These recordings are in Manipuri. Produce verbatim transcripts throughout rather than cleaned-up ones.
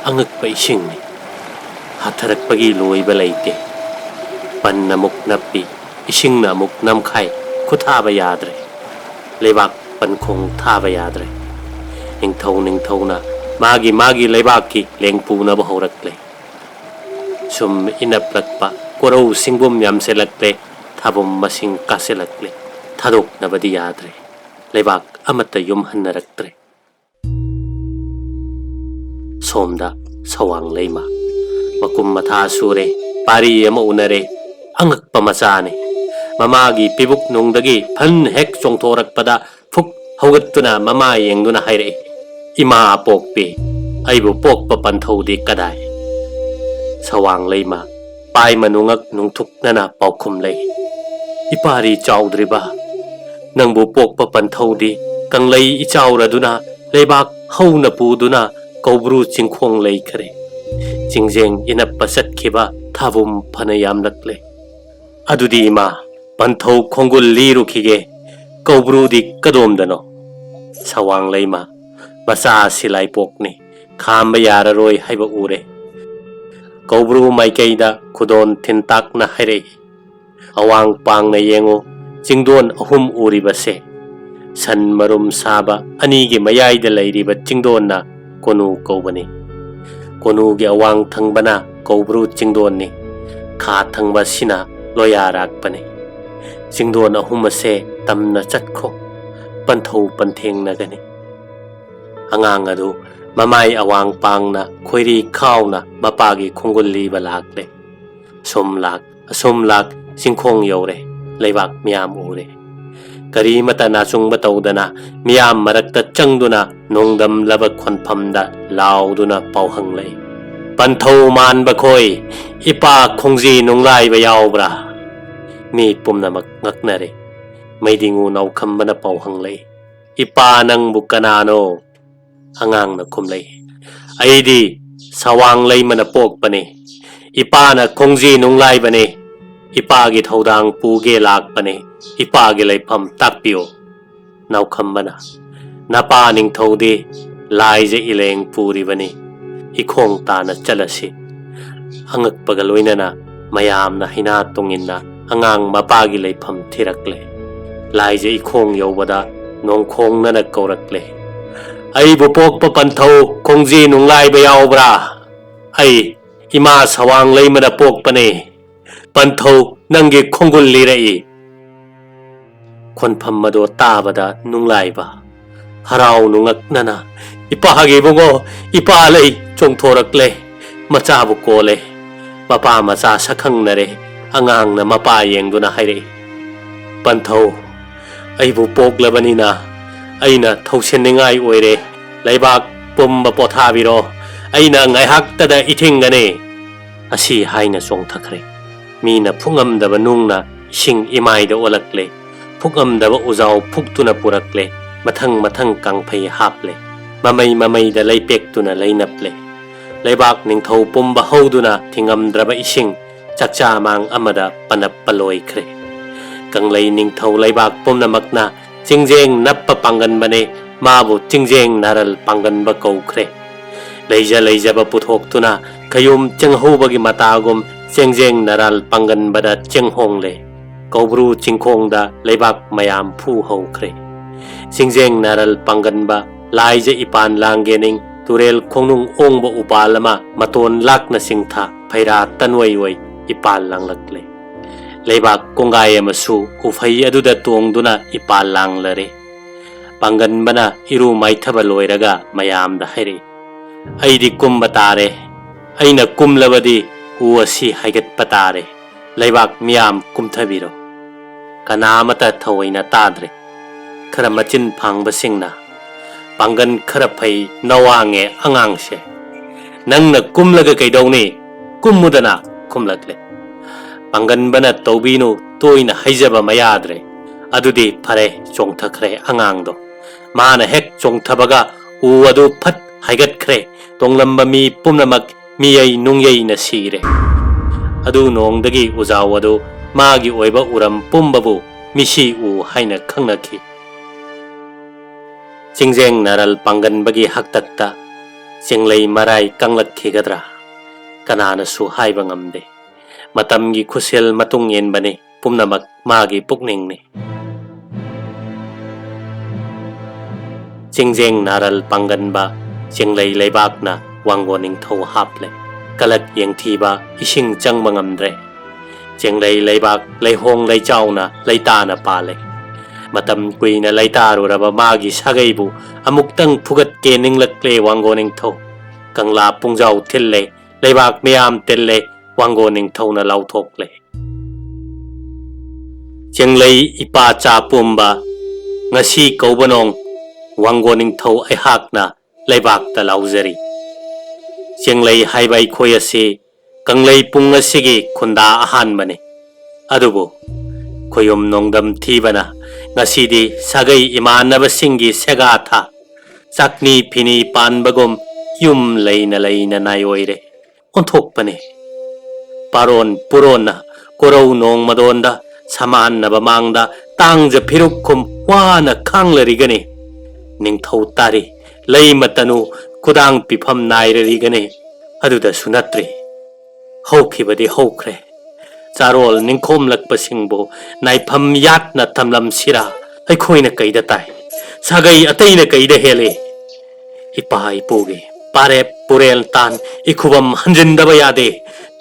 ꯑꯉꯛꯄ ꯏꯁꯤꯡꯅꯤ꯫ ꯍꯥꯊꯔꯛꯄꯒꯤ ꯂꯣꯏꯕ ꯂꯩꯇꯦ꯫ ꯄꯟꯅ ꯑꯃꯨꯛ ꯅꯞꯄꯤ, ꯏꯁꯤꯡꯅ ꯑꯃꯨꯛ ꯅꯝꯈꯥꯏ, ꯈꯨꯠ ꯊꯥꯕ ꯌꯥꯗ꯭ꯔꯦ꯫ ꯂꯩꯕꯥꯛ ꯄꯟꯈꯣꯡ ꯊꯥꯕ ꯌꯥꯗ꯭ꯔꯦ꯫ ꯅꯤꯡꯊꯧ ꯅꯤꯡꯊꯧꯅ ꯃꯥꯒꯤ ꯃꯥꯒꯤ ꯂꯩꯕꯥꯛꯀꯤ ꯂꯦꯡ ꯄꯨꯅꯕ ꯍꯧꯔꯛꯂꯦ꯫ ꯁꯨꯝ ꯏꯅꯞꯂꯛꯄ ꯀꯣꯔꯧ ꯁꯤꯡꯕꯨꯝ ꯌꯥꯝꯁꯤꯜꯂꯛꯂꯦ, ꯊꯥꯕꯨꯝ ꯃꯁꯤꯡ ꯀꯥꯁꯤꯜꯂꯛꯂꯦ꯫ ꯊꯥꯗꯣꯛꯅꯕꯗꯤ ꯌꯥꯗ꯭ꯔꯦ꯫ ꯂꯩꯕꯥꯛ ꯑꯃꯠꯇ ꯌꯨꯝ ꯍꯟꯅꯔꯛꯇ꯭ꯔꯦ꯫ ꯁꯣꯝꯗ ꯁꯋꯥꯡ ꯂꯩꯃ ꯃꯀꯨꯝ ꯃꯊꯥ ꯁꯨꯔꯦ, ꯄꯥꯔꯤ ꯑꯃ ꯎꯅꯔꯦ꯫ ꯑꯉꯛꯄ ꯃꯆꯥꯅꯤ꯫ ꯃꯃꯥꯒꯤ ꯄꯤꯕꯨꯛ ꯅꯨꯡꯗꯒꯤ ꯐꯟ ꯍꯦꯛ ꯆꯣꯡꯊꯣꯔꯛꯄꯗ ꯐꯨꯛ ꯍꯧꯒꯠꯇꯨꯅ ꯃꯃꯥ ꯌꯦꯡꯗꯨꯅ ꯍꯥꯏꯔꯛꯏ, "ꯏꯃꯥ ꯑꯄꯣꯛꯄꯤ, ꯑꯩꯕꯨ ꯄꯣꯛꯄ ꯄꯟꯊꯧꯗꯤ ꯀꯗꯥꯏ?" ꯁꯋꯥꯡ ꯂꯩꯃ ꯄꯥꯏ ꯃꯅꯨꯡꯉꯛ ꯅꯨꯡꯊꯨꯛꯅꯅ ꯄꯥꯎꯈꯨꯝꯂꯛꯏ, "ꯏꯄꯥꯔꯤ ꯆꯥꯎꯗ꯭ꯔꯤꯕ, ꯅꯪꯕꯨ ꯄꯣꯛꯄ ꯄꯟꯊꯧꯗꯤ ꯀꯪꯂꯩ ꯏꯆꯥꯎꯔꯗꯨꯅ ꯂꯩꯕꯥꯛ ꯍꯧꯅ ꯄꯨꯗꯨꯅ ꯀꯧꯕ꯭ꯔꯨ ꯆꯤꯡꯈꯣꯡ ꯂꯩꯈꯔꯦ꯫ ꯆꯤꯡꯖꯦꯡ ꯏꯅꯞꯄ ꯆꯠꯈꯤꯕ ꯊꯥꯕꯨꯝ ꯐꯅ ꯌꯥꯝꯂꯛꯂꯦ꯫ ꯑꯗꯨꯗꯤ ꯏꯃꯥ, ꯄꯟꯊꯧ ꯈꯣꯡꯒꯨꯜ ꯂꯤꯔꯨꯈꯤꯒꯦ꯫ ꯀꯧꯕ꯭ꯔꯨꯗꯤ ꯀꯗꯣꯝꯗꯅꯣ?" ꯁꯋꯥꯡ ꯂꯩꯃ ꯃꯆꯥ ꯁꯤꯂꯥꯏꯄꯣꯛꯅꯤ, ꯈꯥꯝꯕ ꯌꯥꯔꯔꯣꯏ ꯍꯥꯏꯕ ꯎꯔꯦ꯫ ꯀꯧꯕ꯭ꯔꯨ ꯃꯥꯏꯀꯩꯗ ꯈꯨꯗꯣꯟ ꯊꯤꯟꯇꯥꯛꯅ ꯍꯥꯏꯔꯛꯏ, "ꯑꯋꯥꯡ ꯄꯥꯡꯅ ꯌꯦꯡꯉꯨ, ꯆꯤꯡꯗꯣꯟ ꯑꯍꯨꯝ ꯎꯔꯤꯕꯁꯦ, ꯁꯟ ꯃꯔꯨꯝ ꯁꯥꯕ ꯑꯅꯤꯒꯤ ꯃꯌꯥꯏꯗ ꯂꯩꯔꯤꯕ ꯆꯤꯡꯗꯣꯟꯅ ꯀꯣꯅꯨ ꯀꯧꯕꯅꯤ꯫ ꯀꯣꯅꯨꯒꯤ ꯑꯋꯥꯡ ꯊꯪꯕꯅ ꯀꯧꯕ꯭ꯔꯨ ꯆꯤꯡꯗꯣꯟꯅꯤ, ꯈꯥ ꯊꯪꯕ ꯑꯁꯤꯅ ꯂꯣꯌꯥꯔꯥꯛꯄꯅꯤ꯫ ꯆꯤꯡꯗꯣꯟ ꯑꯍꯨꯝ ꯑꯁꯦ ꯇꯝꯅ ꯆꯠꯈꯣ, ꯄꯟꯊꯧ ꯄꯟꯊꯦꯡꯅꯒꯅꯤ꯫" ꯑꯉꯥꯡ ꯑꯗꯨ ꯃꯃꯥꯏ ꯑꯋꯥꯡ ꯄꯥꯡꯅ ꯈꯣꯏꯔꯤ ꯈꯥꯎꯅ ꯃꯄꯥꯒꯤ ꯈꯣꯡꯒꯨꯜ ꯂꯤꯕ ꯂꯥꯛꯂꯦ꯫ ꯁꯨꯝ ꯂꯥꯛ, ꯑꯁꯨꯝ ꯂꯥꯛ, ꯆꯤꯡꯈꯣꯡ ꯌꯧꯔꯦ, ꯂꯩꯕꯥꯛ ꯃꯤꯌꯥꯝ ꯎꯔꯦ꯫ ꯀꯔꯤꯃꯇ ꯅꯥꯆꯨꯡꯕ ꯇꯧꯗꯅ ꯃꯤꯌꯥꯝ ꯃꯔꯛꯇ ꯆꯪꯗꯨꯅ ꯅꯣꯡꯗꯝꯂꯕ ꯈꯣꯟꯐꯝꯗ ꯂꯥꯎꯗꯨꯅ ꯄꯥꯎ ꯍꯪꯂꯛꯏ, "ꯄꯟꯊꯧ ꯃꯥꯟꯕ ꯈꯣꯏ, ꯏꯄꯥ ꯈꯣꯡꯖꯤ ꯅꯨꯡꯂꯥꯏꯕ ꯌꯥꯎꯕ꯭ꯔꯥ?" ꯃꯤ ꯄꯨꯝꯅꯃꯛ ꯉꯛꯅꯔꯦ꯫ ꯃꯩꯗꯤꯡꯉꯨ ꯅꯥꯎꯈꯝꯕꯅ ꯄꯥꯎ ꯍꯪꯂꯛꯏ, "ꯏꯄꯥ ꯅꯪꯕꯨ ꯀꯅꯥꯅꯣ?" ꯑꯉꯥꯡꯅ ꯈꯨꯝꯂꯛꯏ, "ꯑꯩꯗꯤ ꯁꯋꯥꯡ ꯂꯩꯃꯅ ꯄꯣꯛꯄꯅꯤ꯫ ꯏꯄꯥꯅ ꯈꯣꯡꯖꯤ ꯅꯨꯡꯂꯥꯏꯕꯅꯤ꯫ ꯏꯄꯥꯒꯤ ꯊꯧꯗꯥꯡ ꯄꯨꯒꯦ ꯂꯥꯛꯄꯅꯤ꯫ ꯏꯄꯥꯒꯤ ꯂꯩꯐꯝ ꯇꯥꯛꯄꯤꯌꯨ꯫" ꯅꯥꯎꯈꯝꯕꯅ, "ꯅꯄꯥ ꯅꯤꯡꯊꯧꯗꯤ ꯂꯥꯏꯖ ꯏꯂꯦꯡ ꯄꯨꯔꯤꯕꯅꯤ꯫ ꯏꯈꯣꯡ ꯇꯥꯅ ꯆꯠꯂꯁꯤ꯫ ꯑꯉꯛꯄꯒ ꯂꯣꯏꯅꯅ ꯃꯌꯥꯝꯅ ꯍꯩꯅꯥ ꯇꯣꯡꯏꯟꯅ ꯑꯉꯥꯡ ꯃꯄꯥꯒꯤ ꯂꯩꯐꯝ ꯊꯤꯔꯛꯂꯦ꯫ ꯂꯥꯏꯖ ꯏꯈꯣꯡ ꯌꯧꯕꯗ ꯅꯣꯡꯈꯣꯡꯅꯅ ꯀꯧꯔꯛꯂꯦ, "ꯑꯩꯕꯨ ꯄꯣꯛꯄ ꯄꯟꯊꯧ ꯈꯣꯡꯖꯤ ꯅꯨꯡꯂꯥꯏꯕ ꯌꯥꯎꯕ꯭ꯔꯥ? ꯑꯩ ꯏꯃꯥ ꯁꯋꯥꯡ ꯂꯩꯃꯅ ꯄꯣꯛꯄꯅꯦ꯫ ꯄꯟꯊꯧ ꯅꯪꯒꯤ ꯈꯣꯡꯒꯨꯜ ꯂꯤꯔꯛꯏ꯫" ꯈꯣꯟꯐꯝ ꯑꯗꯣ ꯇꯥꯕꯗ ꯅꯨꯡꯂꯥꯏꯕ ꯍꯔꯥꯎ ꯅꯨꯡꯉꯛꯅꯅ, "ꯏꯄꯥꯒꯤ ꯏꯕꯨꯡꯉꯣ, ꯏꯄꯥ ꯂꯩ!" ꯆꯣꯡꯊꯣꯔꯛꯂꯦ꯫ ꯃꯆꯥꯕꯨ ꯀꯣꯜꯂꯦ꯫ ꯃꯄꯥ ꯃꯆꯥ ꯁꯛꯈꯪꯅꯔꯦ꯫ ꯑꯉꯥꯡꯅ ꯃꯄꯥ ꯌꯦꯡꯗꯨꯅ ꯍꯥꯏꯔꯛꯏ, "ꯄꯟꯊꯧ, ꯑꯩꯕꯨ ꯄꯣꯛꯂꯕꯅꯤꯅ ꯑꯩꯅ ꯊꯧꯁꯤꯟꯅꯤꯡꯉꯥꯏ ꯑꯣꯏꯔꯦ꯫ ꯂꯩꯕꯥꯛ ꯄꯨꯝꯕ ꯄꯣꯊꯥꯕꯤꯔꯣ꯫ ꯑꯩꯅ ꯉꯥꯏꯍꯥꯛꯇꯗ ꯏꯊꯤꯡꯒꯅꯤ꯫" ꯑꯁꯤ ꯍꯥꯏꯅ ꯆꯣꯡꯊꯈ꯭ꯔꯦ꯫ ꯃꯤꯅ ꯐꯨꯉꯝꯗꯕ ꯅꯨꯡꯅ ꯏꯁꯤꯡ ꯏꯃꯥꯏꯗ ꯑꯣꯜꯂꯛꯂꯦ꯫ ꯐꯨꯉꯝꯗꯕ ꯎꯖꯥꯎ ꯐꯨꯛꯇꯨꯅ ꯄꯨꯔꯛꯂꯦ꯫ ꯃꯊꯪ ꯃꯊꯪ ꯀꯥꯡꯐꯩ ꯍꯥꯞꯂꯦ꯫ ꯃꯃꯩ ꯃꯃꯩꯗ ꯂꯩꯄꯦꯛꯇꯨꯅ ꯂꯩꯅꯞꯂꯦ꯫ ꯂꯩꯕꯥꯛ ꯅꯤꯡꯊꯧ ꯄꯨꯝꯕ ꯍꯧꯗꯨꯅ ꯊꯤꯡꯉꯝꯗ꯭ꯔꯕ ꯏꯁꯤꯡ ꯆꯥꯛꯆꯥ ꯃꯥꯡ ꯑꯃꯗ ꯄꯅꯞꯄ ꯂꯣꯏꯈ꯭ꯔꯦ꯫ ꯀꯪꯂꯩ ꯅꯤꯡꯊꯧ ꯂꯩꯕꯥꯛ ꯄꯨꯝꯅꯃꯛꯅ ꯆꯤꯡꯖꯦꯡ ꯅꯞꯄ ꯄꯥꯡꯒꯟꯕꯅꯦ꯫ ꯃꯥꯕꯨ ꯆꯤꯡꯖꯦꯡ ꯅꯥꯔꯜ ꯄꯥꯡꯒꯟꯕ ꯀꯧꯈ꯭ꯔꯦ꯫ ꯂꯩꯖ ꯂꯩꯖꯕ ꯄꯨꯊꯣꯛꯇꯨꯅ ꯈꯌꯨꯝ ꯆꯦꯡꯍꯧꯕꯒꯤ ꯃꯇꯥꯒꯨꯝ ꯆꯦꯡꯖꯦꯡ ꯅꯥꯔꯜ ꯄꯥꯡꯒꯟꯕꯗ ꯆꯦꯡꯍꯣꯡꯂꯦ꯫ ꯀꯧꯕ꯭ꯔꯨ ꯆꯤꯡꯈꯣꯡꯗ ꯂꯩꯕꯥꯛ ꯃꯌꯥꯝ ꯐꯨ ꯍꯧꯈ꯭ꯔꯦ꯫ ꯆꯤꯡꯖꯦꯡ ꯅꯥꯔꯜ ꯄꯥꯡꯒꯟꯕ ꯂꯥꯏꯖ ꯏꯄꯥꯟ ꯂꯥꯡꯒꯦꯅꯤꯡ ꯇꯨꯔꯦꯜ ꯈꯣꯡꯅꯨꯡ ꯑꯣꯡꯕ ꯎꯄꯥꯜ ꯑꯃ ꯃꯇꯣꯟ ꯂꯥꯛꯅ ꯆꯤꯡꯊ ꯐꯩꯔꯥ ꯇꯟꯋꯩ ꯑꯣꯏ ꯏꯄꯥꯜ ꯂꯥꯡꯂꯛꯂꯦ꯫ ꯂꯩꯕꯥꯛ ꯀꯣꯡꯒꯥꯏ ꯑꯃꯁꯨ ꯎꯐꯩ ꯑꯗꯨꯗ ꯇꯣꯡꯗꯨꯅ ꯏꯄꯥꯜ ꯂꯥꯡꯂꯔꯦ꯫ ꯄꯥꯡꯒꯟꯕꯅ ꯏꯔꯨ ꯃꯥꯏꯊꯕ ꯂꯣꯏꯔꯒ ꯃꯌꯥꯝꯗ ꯍꯥꯏꯔꯛꯏ, "ꯑꯩꯗꯤ ꯀꯨꯝꯕ ꯇꯥꯔꯦ꯫ ꯑꯩꯅ ꯀꯨꯝꯂꯕꯗꯤ ꯎ ꯑꯁꯤ ꯍꯥꯏꯒꯠꯄ ꯇꯥꯔꯦ꯫ ꯂꯩꯕꯥꯛ ꯃꯤꯌꯥꯝ ꯀꯨꯝꯊꯕꯤꯔꯣ꯫" ꯀꯅꯥ ꯑꯃꯠꯇ ꯊꯑꯣꯏꯅ ꯇꯥꯗ꯭ꯔꯦ꯫ ꯈꯔ ꯃꯆꯤꯟ ꯐꯥꯡꯕꯁꯤꯡꯅ, "ꯄꯥꯡꯒꯟ ꯈꯔ ꯐꯩ ꯅꯋꯥꯡꯉꯦ ꯑꯉꯥꯡꯁꯦ꯫ ꯅꯪꯅ ꯀꯨꯝꯂꯒ ꯀꯩꯗꯧꯅꯤ? ꯀꯨꯝꯃꯨꯗꯅ" ꯈꯨꯝꯂꯛꯂꯦ꯫ ꯄꯥꯡꯒꯟꯕꯅ ꯇꯧꯕꯤꯅꯨ ꯇꯣꯏꯅ ꯍꯩꯖꯕ ꯃꯌꯥꯗ꯭ꯔꯦ꯫ ꯑꯗꯨꯗꯤ ꯐꯔꯦ, ꯆꯣꯡꯊꯈ꯭ꯔꯦ ꯑꯉꯥꯡꯗꯣ꯫ ꯃꯥꯅ ꯍꯦꯛ ꯆꯣꯡꯊꯕꯒ ꯎ ꯑꯗꯨ ꯐꯠ ꯍꯥꯏꯒꯠꯈ꯭ꯔꯦ꯫ ꯇꯣꯡꯂꯝꯕ ꯃꯤ ꯄꯨꯝꯅꯃꯛ ꯃꯤꯌꯩ ꯅꯨꯡꯌꯩꯅ ꯁꯤꯔꯦ꯫ ꯑꯗꯨ ꯅꯣꯡꯗꯒꯤ ꯎꯖꯥꯎ ꯑꯗꯨ ꯃꯥꯒꯤ ꯑꯣꯏꯕ ꯎꯔꯝ ꯄꯨꯝꯕꯕꯨ ꯃꯤꯁꯤ ꯎ ꯍꯥꯏꯅ ꯈꯪꯅꯈꯤ꯫ ꯆꯤꯡꯖꯦꯡ ꯅꯥꯔꯜ ꯄꯥꯡꯒꯟꯕꯒꯤ ꯍꯥꯛꯇꯛꯇ ꯆꯤꯡꯂꯩ ꯃꯔꯥꯏ ꯀꯪꯂꯛꯈꯤꯒꯗ꯭ꯔꯥ? ꯀꯅꯥꯅꯁꯨ ꯍꯥꯏꯕ ꯉꯝꯗꯦ꯫ ꯃꯇꯝꯒꯤ ꯈꯨꯠꯁꯦꯜ ꯃꯇꯨꯡ ꯏꯟꯕꯅꯤ, ꯄꯨꯝꯅꯃꯛ ꯃꯥꯒꯤ ꯄꯨꯛꯅꯤꯡꯅꯤ꯫ ꯆꯤꯡꯖꯦꯡ ꯅꯥꯔꯜ ꯄꯥꯡꯒꯟꯕ ꯆꯤꯡꯂꯩ ꯂꯩꯕꯥꯛꯅ ꯋꯥꯡꯒꯣꯟ ꯅꯤꯡꯊꯧ ꯍꯥꯞꯂꯦ꯫ ꯀꯂꯛ ꯌꯦꯡꯊꯤꯕ ꯏꯁꯤꯡ ꯆꯪꯕ ꯉꯝꯗ꯭ꯔꯦ꯫ ꯆꯤꯡꯂꯩ ꯂꯩꯕꯥꯛ ꯂꯩꯍꯣꯡ ꯂꯩꯆꯥꯎꯅ ꯂꯩꯇꯥꯅ ꯄꯥꯜꯂꯦ꯫ ꯃꯇꯝ ꯀꯨꯏꯅ ꯂꯩꯇꯥꯔꯨꯔꯕ ꯃꯥꯒꯤ ꯁꯥꯒꯩꯕꯨ ꯑꯃꯨꯛꯇꯪ ꯐꯨꯒꯠꯀꯦ ꯅꯤꯡꯂꯛꯂꯦ ꯋꯥꯡꯒꯣꯟ ꯅꯤꯡꯊꯧ꯫ ꯀꯪꯂꯥ ꯄꯨꯡꯖꯥꯎ ꯊꯤꯜꯂꯦ, ꯂꯩꯕꯥꯛ ꯃꯤꯌꯥꯝ ꯇꯤꯜꯂꯦ, ꯋꯥꯡꯒꯣꯟ ꯅꯤꯡꯊꯧꯅ ꯂꯥꯎꯊꯣꯛꯂꯦ꯫ ꯆꯤꯡꯂꯩ ꯏꯄꯥꯆꯥ ꯄꯨꯝꯕ, ꯉꯁꯤ ꯀꯧꯕꯅꯣꯡ ꯋꯥꯡꯒꯣꯟ ꯅꯤꯡꯊꯧ ꯑꯩꯍꯥꯛꯅ ꯂꯩꯕꯥꯛꯇ ꯂꯥꯎꯖꯔꯤ꯫ ꯆꯤꯡꯂꯩ ꯍꯥꯏꯕ ꯑꯩꯈꯣꯏ ꯑꯁꯤ ꯀꯪꯂꯩ ꯄꯨꯡ ꯑꯁꯤꯒꯤ ꯈꯨꯟꯗꯥ ꯑꯍꯥꯟꯕꯅꯤ꯫ ꯑꯗꯨꯕꯨ ꯈꯣꯌꯨꯝ ꯅꯣꯡꯗꯝ ꯊꯤꯕꯅ ꯉꯁꯤꯗꯤ ꯁꯥꯒꯩ ꯏꯃꯥꯟꯅꯕꯁꯤꯡꯒꯤ ꯁꯦꯒꯥ ꯊꯥ, ꯆꯥꯛꯅꯤ ꯐꯤꯅꯤ ꯄꯥꯟꯕꯒꯨꯝ ꯌꯨꯝ ꯂꯩꯅ ꯂꯩꯅ ꯅꯥꯏꯑꯣꯏꯔꯦ꯫ ꯑꯣꯟꯊꯣꯛꯄꯅꯤ꯫ ꯄꯥꯔꯣꯟ ꯄꯨꯔꯣꯟꯅ ꯀꯣꯔꯧ ꯅꯣꯡꯃꯗꯣꯟꯗ ꯁꯃꯥꯟꯅꯕ ꯃꯥꯡꯗ ꯇꯥꯡꯖ ꯐꯤꯔꯨꯛꯈꯨꯝ ꯋꯥꯅ ꯈꯥꯡꯂꯔꯤꯒꯅꯤ꯫ ꯅꯤꯡꯊꯧ ꯇꯥꯔꯤ ꯂꯩꯃ ꯇꯅꯨ ꯈꯨꯗꯥꯡ ꯄꯤꯐꯝ ꯅꯥꯏꯔꯔꯤꯒꯅꯤ꯫ ꯑꯗꯨꯗꯁꯨ ꯅꯠꯇ꯭ꯔꯤ꯫ ꯍꯧꯈꯤꯕꯗꯤ ꯍꯧꯈ꯭ꯔꯦ꯫ ꯆꯥꯔꯣꯜ ꯅꯤꯡꯈꯣꯝꯂꯛꯄꯁꯤꯡꯕꯨ ꯅꯥꯏꯐꯝ ꯌꯥꯠꯅ ꯊꯝꯂꯝꯁꯤꯔꯥ? ꯑꯩꯈꯣꯏꯅ ꯀꯩꯗ ꯇꯥꯏ? ꯁꯥꯒꯩ ꯑꯇꯩꯅ ꯀꯩꯗ ꯍꯦꯜꯂꯤ? ꯏꯄꯥ ꯏꯄꯨꯒꯤ ꯄꯥꯔꯦꯞ ꯄꯨꯔꯦꯜ ꯇꯥꯟ ꯏꯈꯨꯕꯝ ꯍꯟꯖꯤꯟꯗꯕ ꯌꯥꯗꯦ꯫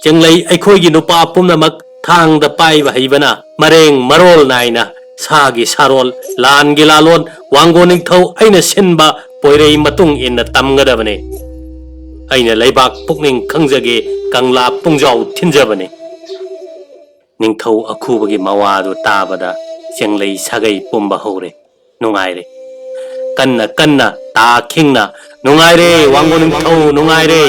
ꯆꯤꯡꯂꯩ ꯑꯩꯈꯣꯏꯒꯤ ꯅꯨꯄꯥ ꯄꯨꯝꯅꯃꯛ ꯊꯥꯡꯗ ꯄꯥꯏꯕ ꯍꯩꯕꯅ ꯃꯔꯦꯡ ꯃꯔꯣꯜ ꯅꯥꯏꯅ ꯁꯥꯒꯤ ꯁꯥꯔꯣꯜ ꯂꯥꯟꯒꯤ ꯂꯥꯂꯣꯟ ꯋꯥꯡꯒꯣꯟ ꯅꯤꯡꯊꯧ ꯑꯩꯅ ꯁꯤꯟꯕ ꯄꯣꯏꯔꯩ ꯃꯇꯨꯡ ꯏꯟꯅ ꯇꯝꯒꯗꯕꯅꯤ꯫ ꯑꯩꯅ ꯂꯩꯕꯥꯛ ꯄꯨꯛꯅꯤꯡ ꯈꯪꯖꯒꯦ, ꯀꯪꯂꯥ ꯄꯨꯡꯖꯥꯎ ꯊꯤꯟꯖꯕꯅꯤ꯫ ꯅꯤꯡꯊꯧ ꯑꯈꯨꯕꯒꯤ ꯃꯋꯥꯗꯨ ꯇꯥꯕꯗ ꯆꯤꯡꯂꯩ ꯁꯥꯒꯩ ꯄꯨꯝꯕ ꯍꯧꯔꯦ꯫ ꯅꯨꯡꯉꯥꯏꯔꯦ꯫ ꯀꯟꯅ ꯀꯟꯅ ꯇꯥ ꯈꯤꯡꯅ, "ꯅꯨꯡꯉꯥꯏꯔꯦ, ꯋꯥꯡꯒꯣꯟ ꯅꯤꯡꯊꯧ, ꯅꯨꯡꯉꯥꯏꯔꯦ꯫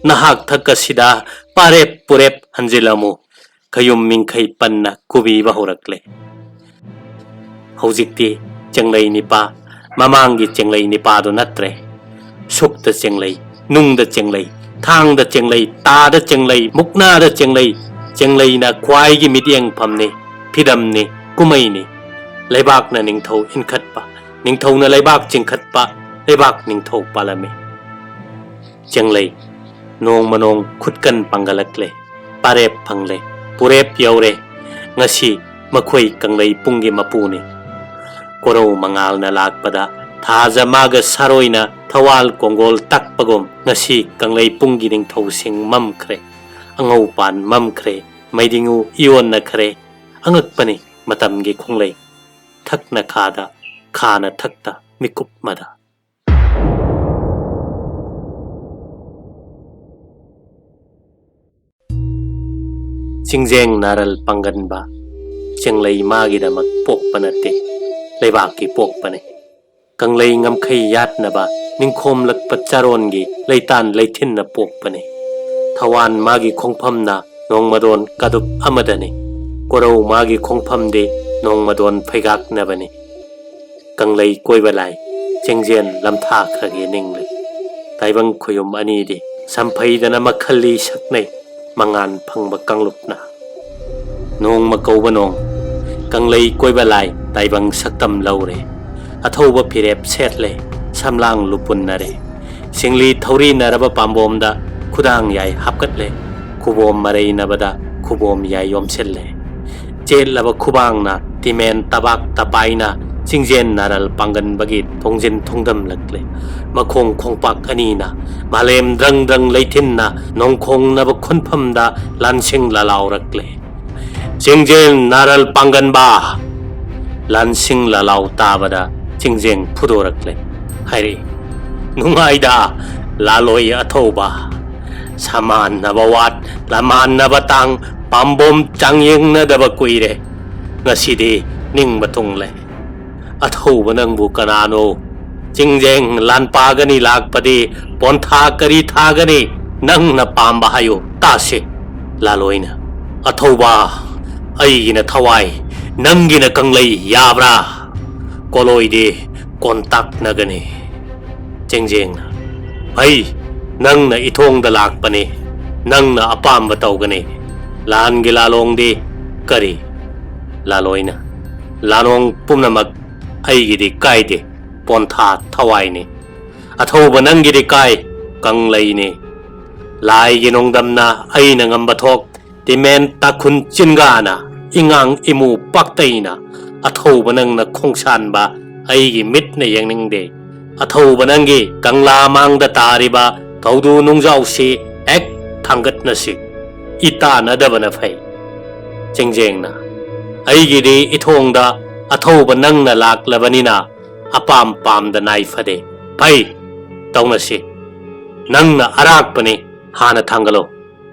ꯅꯍꯥꯛ ꯊꯛ ꯑꯁꯤꯗ ꯄꯥꯔꯦꯞ ꯄꯨꯔꯦꯞ ꯍꯟꯖꯤꯜꯂꯝꯃꯨ"꯫ ꯈꯌꯨꯝ ꯃꯤꯡꯈꯩ ꯄꯟꯅ ꯀꯨꯕꯤꯕ ꯍꯧꯔꯛꯂꯦ꯫ ꯍꯧꯖꯤꯛꯇꯤ ꯆꯤꯡꯂꯩ ꯅꯤꯄꯥ ꯃꯃꯥꯡꯒꯤ ꯆꯤꯡꯂꯩ ꯅꯤꯄꯥꯗꯨ ꯅꯠꯇ꯭ꯔꯦ꯫ ꯁꯨꯛꯇ ꯆꯤꯡꯂꯩ, ꯅꯨꯡꯗ ꯆꯤꯡꯂꯩ, ꯊꯥꯡꯗ ꯆꯤꯡꯂꯩ, ꯇꯥꯗ ꯆꯤꯡꯂꯩ, ꯃꯨꯛꯅꯥꯗ ꯆꯤꯡꯂꯩ꯫ ꯆꯤꯡꯂꯩꯅ ꯈ꯭ꯋꯥꯏꯒꯤ ꯃꯤꯠꯌꯦꯡꯐꯝꯅꯤ, ꯐꯤꯗꯝꯅꯤ, ꯀꯨꯝꯃꯩꯅꯤ꯫ ꯂꯩꯕꯥꯛꯅ ꯅꯤꯡꯊꯧ ꯏꯟꯈꯠꯄ, ꯅꯤꯡꯊꯧꯅ ꯂꯩꯕꯥꯛ ꯆꯤꯡꯈꯠꯄ, ꯂꯩꯕꯥꯛ ꯅꯤꯡꯊꯧ ꯄꯥꯜꯂꯝꯃꯤ꯫ ꯆꯦꯡꯂꯩ, ꯅꯣꯡꯃ ꯅꯣꯡ ꯈꯨꯠꯀꯟ ꯄꯥꯡꯒꯠꯂꯛꯂꯦ꯫ ꯄꯥꯔꯦꯞ ꯐꯪꯂꯦ, ꯄꯨꯔꯦꯞ ꯌꯧꯔꯦ꯫ ꯉꯁꯤ ꯃꯈꯣꯏ ꯀꯪꯂꯩ ꯄꯨꯡꯒꯤ ꯃꯄꯨꯅꯤ꯫ ꯀꯣꯔꯧ ꯃꯉꯥꯜꯅ ꯂꯥꯛꯄꯗ ꯊꯥꯖ ꯃꯥꯒ ꯁꯥꯔꯣꯏꯅ ꯊꯋꯥꯜ ꯀꯣꯡꯒꯣꯜ ꯇꯛꯄꯒꯨꯝ ꯉꯁꯤ ꯀꯪꯂꯩ ꯄꯨꯡꯒꯤ ꯅꯤꯡꯊꯧꯁꯤꯡ ꯃꯝꯈ꯭ꯔꯦ꯫ ꯑꯉꯧꯄꯥꯟ ꯃꯝꯈ꯭ꯔꯦ, ꯃꯩꯗꯤꯡꯉꯨ ꯏꯌꯣꯟꯅꯈ꯭ꯔꯦ꯫ ꯑꯉꯛꯄꯅꯤ ꯃꯇꯝꯒꯤ ꯈꯣꯡꯂꯩ꯫ ꯊꯛꯅ ꯈꯥꯗ, ꯈꯥꯅ ꯊꯛꯇ ꯃꯤꯀꯨꯞ ꯑꯃꯗ꯫ ꯆꯤꯡꯖꯦꯡ ꯅꯥꯔꯜ ꯄꯥꯡꯒꯟꯕ꯫ ꯆꯤꯡꯂꯩ ꯃꯥꯒꯤꯗꯃꯛ ꯄꯣꯛꯄ ꯅꯠꯇꯦ, ꯂꯩꯕꯥꯛꯀꯤ ꯄꯣꯛꯄꯅꯤ꯫ ꯀꯪꯂꯩ ꯉꯝꯈꯩ ꯌꯥꯠꯅꯕ ꯅꯤꯡꯈꯣꯝꯂꯛꯄ ꯆꯥꯔꯣꯟꯒꯤ ꯂꯩꯇꯥꯟ ꯂꯩꯊꯤꯟꯅ ꯄꯣꯛꯄꯅꯤ꯫ ꯊꯋꯥꯟ ꯃꯥꯒꯤ ꯈꯣꯡꯐꯝꯅ ꯅꯣꯡꯃꯗꯣꯟ ꯀꯥꯗꯨꯞ ꯑꯃꯗꯅꯤ꯫ ꯀꯣꯔꯧ ꯃꯥꯒꯤ ꯈꯣꯡꯐꯝꯗꯤ ꯅꯣꯡꯃꯗꯣꯟ ꯐꯩꯒꯥꯛꯅꯕꯅꯤ꯫ ꯀꯪꯂꯩ ꯀꯣꯏꯕ ꯂꯥꯏ, ꯆꯤꯡꯖꯦꯟ ꯂꯝꯊꯥꯈ꯭ꯔꯒꯦ ꯅꯤꯡꯂꯩ꯫ ꯇꯥꯏꯕꯪ ꯈꯣꯌꯨꯝ ꯑꯅꯤꯗꯤ ꯁꯝꯐꯩꯗꯅ ꯃꯈꯜꯂꯤ ꯁꯛꯅꯩ, ꯃꯉꯥꯟ ꯐꯪꯕ ꯀꯥꯡꯂꯨꯞꯅ꯫ ꯅꯣꯡꯃ ꯀꯧꯕ ꯅꯣꯡ, ꯀꯪꯂꯩ ꯀꯣꯏꯕ ꯂꯥꯏ ꯇꯥꯏꯕꯪ ꯁꯛꯇꯝ ꯂꯧꯔꯦ꯫ ꯑꯊꯧꯕ ꯐꯤꯔꯦꯞ ꯁꯦꯠꯂꯦ, ꯁꯝꯂꯥꯡ ꯂꯨꯄꯨꯟꯅꯔꯦ꯫ ꯁꯤꯡꯂꯤ ꯊꯧꯔꯤꯅꯔꯕ ꯄꯥꯝꯕꯣꯝꯗ ꯈꯨꯗꯥꯡ ꯌꯥꯏ ꯍꯥꯞꯀꯠꯂꯦ꯫ ꯈꯨꯕꯣꯝ ꯃꯔꯩꯅꯕꯗ ꯈꯨꯕꯣꯝ ꯌꯥꯏ ꯌꯣꯝꯁꯤꯜꯂꯦ꯫ ꯆꯦꯠꯂꯕ ꯈꯨꯕꯥꯡꯅ ꯇꯤꯃꯦꯟ ꯇꯕꯥꯛ ꯇꯄꯥꯏꯅ ꯆꯤꯡꯖꯦꯟ ꯅꯥꯔꯜ ꯄꯥꯡꯒꯟꯕꯒꯤ ꯊꯣꯡꯖꯤꯟ ꯊꯣꯡꯗꯝꯂꯛꯂꯦ꯫ ꯃꯈꯣꯡ ꯈꯣꯡꯄꯥꯛ ꯑꯅꯤꯅ ꯃꯥꯂꯦꯝ ꯗ꯭ꯔꯪ ꯗ꯭ꯔꯪ ꯂꯩꯊꯤꯟꯅ ꯅꯣꯡꯈꯣꯡꯅꯕ ꯈꯨꯟꯐꯝꯗ ꯂꯥꯟꯁꯤꯡ ꯂꯥꯂꯥꯎꯔꯛꯂꯦ꯫ ꯆꯤꯡꯖꯦꯟ ꯅꯥꯔꯜ ꯄꯥꯡꯒꯟꯕ! ꯂꯥꯟꯁꯤꯡ ꯂꯥꯂꯥꯎ ꯇꯥꯕꯗ ꯆꯤꯡꯖꯦꯡ ꯐꯨꯗꯣꯔꯛꯂꯦ꯫ ꯍꯥꯏꯔꯛꯏ, ꯅꯨꯡꯉꯥꯏꯗ, ꯂꯥꯂꯣꯏ ꯑꯊꯧꯕ! ꯁꯃꯥꯟꯅꯕ ꯋꯥꯠ, ꯂꯃꯥꯟꯅꯕ ꯇꯥꯡ, ꯄꯥꯝꯕꯣꯝ ꯆꯥꯡꯌꯦꯡꯅꯗꯕ ꯀꯨꯏꯔꯦ꯫ ꯉꯁꯤꯗꯤ ꯅꯤꯡꯕ ꯊꯨꯡꯂꯦ꯫ ꯑꯊꯧꯕ ꯅꯪꯕꯨ ꯀꯅꯥꯅꯣ? ꯆꯤꯡꯖꯦꯡ ꯂꯥꯟꯄꯥꯒꯅꯤ ꯂꯥꯛꯄꯗꯤ ꯄꯣꯟꯊꯥ ꯀꯔꯤ ꯊꯥꯒꯅꯤ? ꯅꯪꯅ ꯄꯥꯝꯕ ꯍꯥꯏꯌꯨ ꯇꯥꯁꯤ꯫ ꯂꯥꯂꯣꯏꯅ, ꯑꯊꯧꯕ, ꯑꯩꯒꯤꯅ ꯊꯋꯥꯏ, ꯅꯪꯒꯤꯅ ꯀꯪꯂꯩ ꯌꯥꯕ꯭ꯔꯥ? ꯀꯣꯂꯣꯏꯗꯤ ꯀꯣꯟꯇꯥꯛꯅꯒꯅꯤ꯫ ꯆꯤꯡꯖꯦꯡꯅ, ꯐꯩ, ꯅꯪꯅ ꯏꯊꯣꯡꯗ ꯂꯥꯛꯄꯅꯤ, ꯅꯪꯅ ꯑꯄꯥꯝꯕ ꯇꯧꯒꯅꯤ꯫ ꯂꯥꯟꯒꯤ ꯂꯥꯂꯣꯡꯗꯤ ꯀꯔꯤ? ꯂꯥꯂꯣꯏꯅ, ꯂꯥꯂꯣꯡ ꯄꯨꯝꯅꯃꯛ ꯑꯩꯒꯤꯗꯤ ꯀꯥꯏꯗꯦ, ꯄꯣꯟꯊꯥ ꯊꯋꯥꯏꯅꯤ꯫ ꯑꯊꯧꯕ ꯅꯪꯒꯤꯗꯤ ꯀꯥꯏ, ꯀꯪꯂꯩꯅꯦ꯫ ꯂꯥꯏꯒꯤ ꯅꯣꯡꯗꯝꯅ ꯑꯩꯅ ꯉꯝꯕ ꯊꯣꯛ, ꯇꯤꯃꯦꯟ ꯇꯥꯈꯨꯟ ꯆꯤꯟꯒꯥꯅ, ꯏꯉꯥꯡ ꯏꯃꯨ ꯄꯥꯛꯇꯩꯅ, ꯑꯊꯧꯕ ꯅꯪꯅ ꯈꯣꯡꯁꯥꯟꯕ ꯑꯩꯒꯤ ꯃꯤꯠꯅ ꯌꯦꯡꯅꯤꯡꯗꯦ꯫ ꯑꯊꯧꯕ ꯅꯪꯒꯤ ꯀꯪꯂꯥ ꯃꯥꯡꯗ ꯇꯥꯔꯤꯕ ꯊꯧꯗꯨ ꯅꯨꯡꯖꯥꯎꯁꯤ ꯍꯦꯛ ꯊꯥꯡꯒꯠꯅꯁꯤ꯫ ꯏꯇꯥꯟꯅꯗꯕꯅ ꯐꯩ꯫ ꯆꯤꯡꯖꯦꯡꯅ, ꯑꯩꯒꯤꯗꯤ ꯏꯊꯣꯡꯗ ꯑꯊꯧꯕ ꯅꯪꯅ ꯂꯥꯛꯂꯕꯅꯤꯅ ꯑꯄꯥꯝ ꯄꯥꯝꯗ ꯅꯥꯏ ꯐꯗꯦ꯫ ꯐꯩ, ꯇꯧꯅꯁꯤ꯫ ꯅꯪꯅ ꯑꯔꯥꯛꯄꯅꯤ, ꯍꯥꯟꯅ ꯊꯥꯡꯒꯠꯂꯣ꯫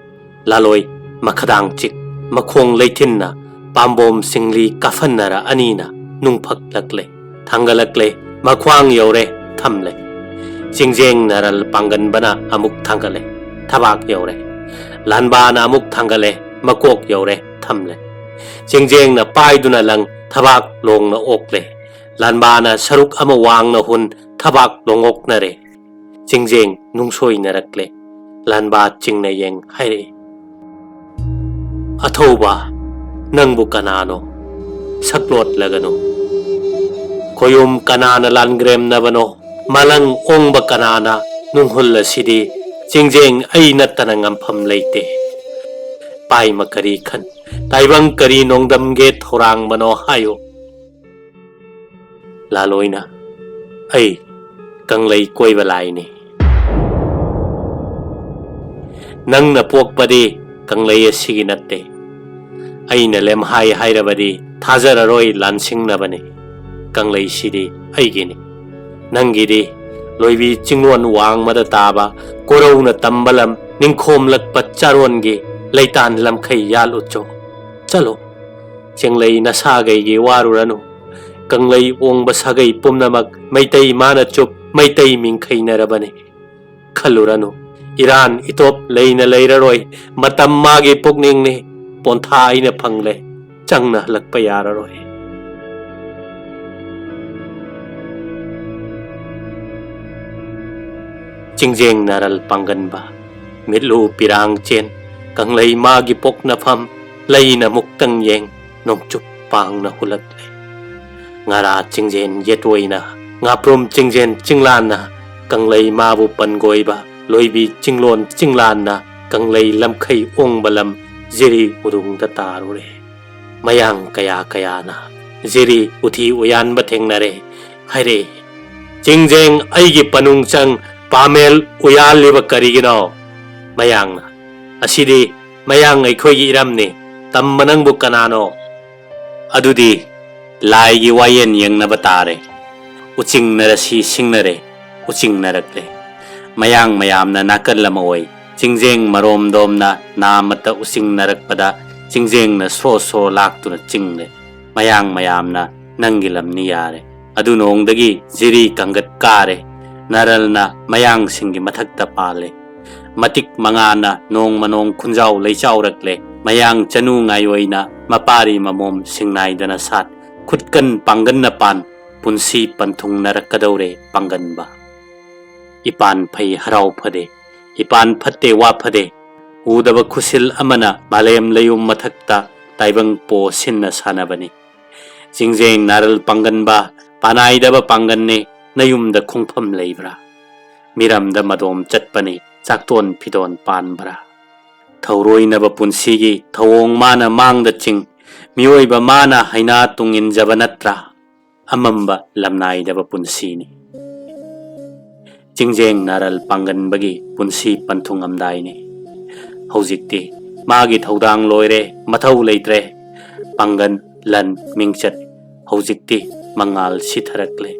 ꯂꯥꯂꯣꯏ ꯃꯈꯗꯥꯡ ꯆꯤꯛ, ꯃꯈꯣꯡ ꯂꯩꯊꯤꯟꯅ ꯄꯥꯝꯕꯣꯝ ꯁꯤꯡꯂꯤ ꯀꯥꯐꯟꯅꯔ ꯑꯅꯤꯅ ꯅꯨꯡꯐꯛꯂꯛꯂꯦ, ꯊꯥꯡꯒꯠꯂꯛꯂꯦ, ꯃꯈ꯭ꯋꯥꯡ ꯌꯧꯔꯦ, ꯊꯝꯂꯦ꯫ ꯆꯤꯡꯖꯦꯡ ꯅꯔꯜ ꯄꯥꯡꯒꯟꯕꯅ ꯑꯃꯨꯛ ꯊꯥꯡꯒꯠꯂꯦ, ꯊꯕꯥꯛ ꯌꯧꯔꯦ꯫ ꯂꯥꯟꯕꯥꯅ ꯑꯃꯨꯛ ꯊꯥꯡꯒꯠꯂꯦ, ꯃꯀꯣꯛ ꯌꯧꯔꯦ, ꯊꯝꯂꯦ꯫ ꯆꯤꯡꯖꯦꯡꯅ ꯄꯥꯏꯗꯨꯅ ꯂꯪ ꯊꯕꯥꯛ ꯂꯣꯡꯅ ꯑꯣꯛꯂꯦ꯫ ꯂꯥꯟꯕꯥꯅ ꯁꯔꯨꯛ ꯑꯃ ꯋꯥꯡꯅ ꯍꯨꯟ ꯊꯕꯥꯛ ꯂꯣꯡꯑꯣꯛꯅꯔꯦ꯫ ꯆꯤꯡꯖꯦꯡ ꯅꯨꯡꯁꯣꯏꯅꯔꯛꯂꯦ꯫ ꯂꯥꯟꯕꯥ ꯆꯤꯡꯅ ꯌꯦꯡ ꯍꯥꯏꯔꯛꯏ, "ꯑꯊꯧꯕ, ꯅꯪꯕꯨ ꯀꯅꯥꯅꯣ? ꯁꯛꯂꯣꯠꯂꯒꯅꯨ꯫ ꯈꯣꯌꯨꯝ ꯀꯅꯥꯅ ꯂꯥꯟꯒ꯭ꯔꯦꯝꯅꯕꯅꯣ? ꯃꯥꯂꯪ ꯑꯣꯡꯕ ꯀꯅꯥꯅ ꯅꯨꯡꯍꯨꯜ ꯑꯁꯤꯗꯤ? ꯆꯤꯡꯖꯦꯡ ꯑꯩ ꯅꯠꯇꯅ ꯉꯝꯐꯝ ꯂꯩꯇꯦ꯫ ꯄꯥꯏꯃ ꯀꯔꯤ ꯈꯟ, ꯇꯥꯏꯕꯪ ꯀꯔꯤ ꯅꯣꯡꯗꯝꯒꯦ ꯊꯧꯔꯥꯡꯕꯅꯣ ꯍꯥꯏꯌꯨ꯫" ꯂꯥꯂꯣꯏꯅ, "ꯑꯩ ꯀꯪꯂꯩ ꯀꯣꯏꯕ ꯂꯥꯏꯅꯤ꯫ ꯅꯪꯅ ꯄꯣꯛꯄꯗꯤ ꯀꯪꯂꯩ ꯑꯁꯤꯒꯤ ꯅꯠꯇꯦ꯫ ꯑꯩꯅ ꯂꯦꯝꯍꯥꯏ ꯍꯥꯏꯔꯕꯗꯤ ꯊꯥꯖꯔꯔꯣꯏ, ꯂꯥꯟꯁꯤꯡꯅꯕꯅꯤ꯫ ꯀꯪꯂꯩꯁꯤꯗꯤ ꯑꯩꯒꯤꯅꯤ꯫ ꯅꯪꯒꯤꯗꯤ ꯂꯣꯏꯕꯤ ꯆꯤꯡꯂꯣꯟ ꯋꯥꯡꯃꯗ ꯇꯥꯕ ꯀꯣꯔꯧꯅ ꯇꯝꯕ ꯂꯝ ꯅꯤꯡꯈꯣꯝꯂꯛꯄ ꯆꯥꯔꯣꯟꯒꯤ ꯂꯩꯇꯥꯟ ꯂꯝꯈꯩ ꯌꯥꯜꯂꯨꯆꯣ꯫ ꯆꯠꯂꯣ, ꯆꯤꯡꯂꯩ ꯅꯁꯥꯒꯩꯒꯤ ꯋꯥꯔꯨꯔꯅꯨ꯫ ꯀꯪꯂꯩ ꯑꯣꯡꯕ ꯁꯥꯒꯩ ꯄꯨꯝꯅꯃꯛ ꯃꯩꯇꯩ ꯃꯥꯅ ꯆꯨꯞ ꯃꯩꯇꯩ ꯃꯤꯡꯈꯩꯅꯔꯕꯅꯤ꯫ ꯈꯜꯂꯨꯔꯅꯨ, ꯏꯔꯥꯟ ꯏꯇꯣꯞ ꯂꯩꯅ ꯂꯩꯔꯔꯣꯏ꯫ ꯃꯇꯝ ꯃꯥꯒꯤ ꯄꯨꯛꯅꯤꯡꯅꯤ꯫ ꯄꯣꯟꯊꯥ ꯑꯩꯅ ꯐꯪꯂꯦ, ꯆꯪꯅ ꯍꯜꯂꯛꯄ ꯌꯥꯔꯔꯣꯏ꯫" ꯆꯤꯡꯖꯦꯡ ꯅꯥꯔꯜ ꯄꯥꯡꯒꯟꯕ, ꯃꯤꯠꯂꯨ ꯄꯤꯔꯥꯡ ꯆꯦꯟ, ꯀꯪꯂꯩ ꯃꯥꯒꯤ ꯄꯣꯛꯅꯐꯝ, ꯂꯩꯅ ꯃꯨꯛꯇꯪ ꯌꯦꯡ, ꯅꯣꯡꯆꯨꯞ ꯄꯥꯡꯅ ꯍꯨꯜꯂꯛꯂꯦ꯫ ꯉꯥꯔꯥ ꯆꯤꯡꯖꯦꯟ ꯌꯦꯠꯑꯣꯏꯅ, ꯉꯥꯄ꯭ꯔꯨꯝ ꯆꯤꯡꯖꯦꯟ ꯆꯤꯡꯂꯥꯟꯅ, ꯀꯪꯂꯩ ꯃꯥꯕꯨ ꯄꯟꯒꯣꯏꯕ, ꯂꯣꯏꯕꯤ ꯆꯤꯡꯂꯣꯟ ꯆꯤꯡꯂꯥꯟꯅ ꯀꯪꯂꯩ ꯂꯝꯈꯩ ꯑꯣꯡꯕ ꯂꯝ ꯖꯤꯔꯤ ꯎꯔꯨꯡꯗ ꯇꯥꯔꯨꯔꯦ꯫ ꯃꯌꯥꯡ ꯀꯌꯥ ꯀꯌꯥꯅ ꯖꯤꯔꯤ ꯎꯊꯤ ꯎꯌꯥꯟꯕ ꯊꯦꯡꯅꯔꯦ꯫ ꯍꯥꯏꯔꯛꯏ, "ꯆꯤꯡꯖꯦꯡ, ꯑꯩꯒꯤ ꯄꯅꯨꯡꯆꯪ ꯄꯥꯃꯦꯜ ꯎꯌꯥꯜꯂꯤꯕ ꯀꯔꯤꯒꯤꯅꯣ?" ꯃꯌꯥꯡꯅ, "ꯑꯁꯤꯗꯤ ꯃꯌꯥꯡ ꯑꯩꯈꯣꯏꯒꯤ ꯏꯔꯝꯅꯤ꯫ ꯇꯝꯕ ꯅꯪꯕꯨ ꯀꯅꯥꯅꯣ?" ꯑꯗꯨꯗꯤ ꯂꯥꯏꯒꯤ ꯋꯥꯌꯦꯟ ꯌꯦꯡꯅꯕ ꯇꯥꯔꯦ꯫ ꯎꯆꯤꯡꯅꯔꯁꯤ ꯁꯤꯡꯅꯔꯦ, ꯎꯆꯤꯡꯅꯔꯛꯂꯦ꯫ ꯃꯌꯥꯡ ꯃꯌꯥꯝꯅ ꯅꯥꯀꯜ ꯑꯃ ꯑꯣꯏ꯫ ꯆꯤꯡꯖꯦꯡ ꯃꯔꯣꯝꯗꯣꯝꯅ ꯅꯥꯃꯠꯇ ꯎꯆꯤꯡꯅꯔꯛꯄꯗ ꯆꯤꯡꯖꯦꯡꯅ ꯁ꯭ꯔꯣ ꯁ꯭ꯔꯣ ꯂꯥꯛꯇꯨꯅ ꯆꯤꯡꯂꯦ꯫ ꯃꯌꯥꯡ ꯃꯌꯥꯝꯅ, "ꯅꯪꯒꯤ ꯂꯝꯅꯤ ꯌꯥꯔꯦ"꯫ ꯑꯗꯨ ꯅꯣꯡꯗꯒꯤ ꯖꯤꯔꯤ ꯀꯥꯡꯒꯠ ꯀꯥꯔꯦ꯫ ꯅꯔꯜꯅ ꯃꯌꯥꯡꯁꯤꯡꯒꯤ ꯃꯊꯛꯇ ꯄꯥꯜꯂꯦ꯫ ꯃꯇꯤꯛ ꯃꯉꯥꯅ ꯅꯣꯡꯃ ꯅꯣꯡ ꯈꯨꯟꯖꯥꯎ ꯂꯩꯆꯥꯎꯔꯛꯂꯦ꯫ ꯃꯌꯥꯡ ꯆꯅꯨ ꯉꯥꯏꯑꯣꯏꯅ ꯃꯄꯥꯔꯤ ꯃꯃꯣꯝ ꯁꯤꯡꯅꯥꯏꯗꯅ ꯁꯥꯠ꯫ ꯈꯨꯠꯀꯟ ꯄꯥꯡꯒꯟꯅ ꯄꯥꯟ, ꯄꯨꯟꯁꯤ ꯄꯟꯊꯨꯡꯅꯔꯛꯀꯗꯧꯔꯦ ꯄꯥꯡꯒꯟꯕ꯫ ꯏꯄꯥꯟ ꯐꯩ ꯍꯔꯥꯎ ꯐꯗꯦ, ꯏꯄꯥꯟ ꯐꯠꯇꯦ ꯋꯥ ꯐꯗꯦ꯫ ꯎꯗꯕ ꯈꯨꯁꯤꯜ ꯑꯃꯅ ꯃꯥꯂꯦꯝ ꯂꯩꯌꯨꯝ ꯃꯊꯛꯇ ꯇꯥꯏꯕꯪ ꯄꯣ ꯁꯤꯟꯅ ꯁꯥꯟꯅꯕꯅꯤ꯫ ꯆꯤꯡꯖꯦꯡ ꯅꯥꯔꯜ ꯄꯥꯡꯒꯟꯕ, ꯄꯥꯅꯥꯏꯗꯕ ꯄꯥꯡꯒꯟꯅꯤ, ꯅꯌꯨꯝꯗ ꯈꯣꯡꯐꯝ ꯂꯩꯕ꯭ꯔꯥ? ꯃꯤꯔꯝꯗ ꯃꯗꯣꯝ ꯆꯠꯄꯅꯤ, ꯆꯥꯛꯇꯣꯟ ꯐꯤꯗꯣꯟ ꯄꯥꯟꯕ꯭ꯔꯥ? ꯊꯧꯔꯣꯏꯅꯕ ꯄꯨꯟꯁꯤꯒꯤ ꯊꯧꯑꯣꯡ ꯃꯥꯅ ꯃꯥꯡꯗ ꯆꯤꯡ, ꯃꯤꯑꯣꯏꯕ ꯃꯥꯅ ꯍꯩꯅꯥ ꯇꯨꯡ ꯏꯟꯖꯕ ꯅꯠꯇ꯭ꯔꯥ? ꯑꯃꯝꯕ ꯂꯝꯅꯥꯏꯗꯕ ꯄꯨꯟꯁꯤꯅꯤ꯫ ꯆꯤꯡꯖꯦꯡ ꯅꯥꯔꯜ ꯄꯥꯡꯒꯟꯕꯒꯤ ꯄꯨꯟꯁꯤ ꯄꯟꯊꯨꯡꯉꯝꯗꯥꯏꯅꯤ꯫ ꯍꯧꯖꯤꯛꯇꯤ ꯃꯥꯒꯤ ꯊꯧꯗꯥꯡ ꯂꯣꯏꯔꯦ, ꯃꯊꯧ ꯂꯩꯇ꯭ꯔꯦ꯫ ꯄꯥꯡꯒꯟ, ꯂꯟ, ꯃꯤꯡꯆꯠ ꯍꯧꯖꯤꯛꯇꯤ ꯃꯉꯥꯜ ꯁꯤꯊꯔꯛꯂꯦ꯫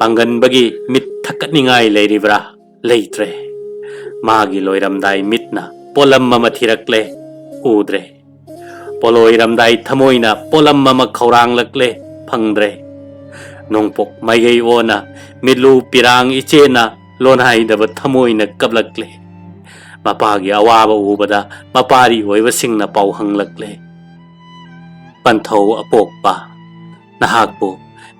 ꯄꯥꯡꯒꯟꯕꯒꯤ ꯃꯤꯠ ꯊꯛꯀꯠꯅꯤꯡꯉꯥꯏ ꯂꯩꯔꯤꯕ꯭ꯔꯥ? ꯂꯩꯇ꯭ꯔꯦ꯫ ꯃꯥꯒꯤ ꯂꯣꯏꯔꯝꯗꯥꯏ ꯃꯤꯠꯅ ꯄꯣꯠꯂꯝ ꯑꯃ ꯊꯤꯔꯛꯂꯦ, ꯎꯗ꯭ꯔꯦ꯫ ꯄꯣꯂꯣꯏꯔꯝꯗꯥꯏ ꯊꯃꯣꯏꯅ ꯄꯣꯠꯂꯝ ꯑꯃ ꯈꯧꯔꯥꯡꯂꯛꯂꯦ, ꯐꯪꯗ꯭ꯔꯦ꯫ ꯅꯣꯡꯄꯣꯛ ꯃꯥꯏꯀꯩ ꯑꯣꯟꯅ ꯃꯤꯠꯂꯨ ꯄꯤꯔꯥꯡ ꯏꯆꯦꯅ ꯂꯣꯟꯍꯥꯏꯗꯕ ꯊꯃꯣꯏꯅ ꯀꯞꯂꯛꯂꯦ꯫ ꯃꯄꯥꯒꯤ ꯑꯋꯥꯕ ꯎꯕꯗ ꯃꯄꯥꯔꯤ ꯑꯣꯏꯕꯁꯤꯡꯅ ꯄꯥꯎ ꯍꯪꯂꯛꯂꯦ꯫ ꯄꯟꯊꯧ ꯑꯄꯣꯛꯄ, ꯅꯍꯥꯛꯄꯨ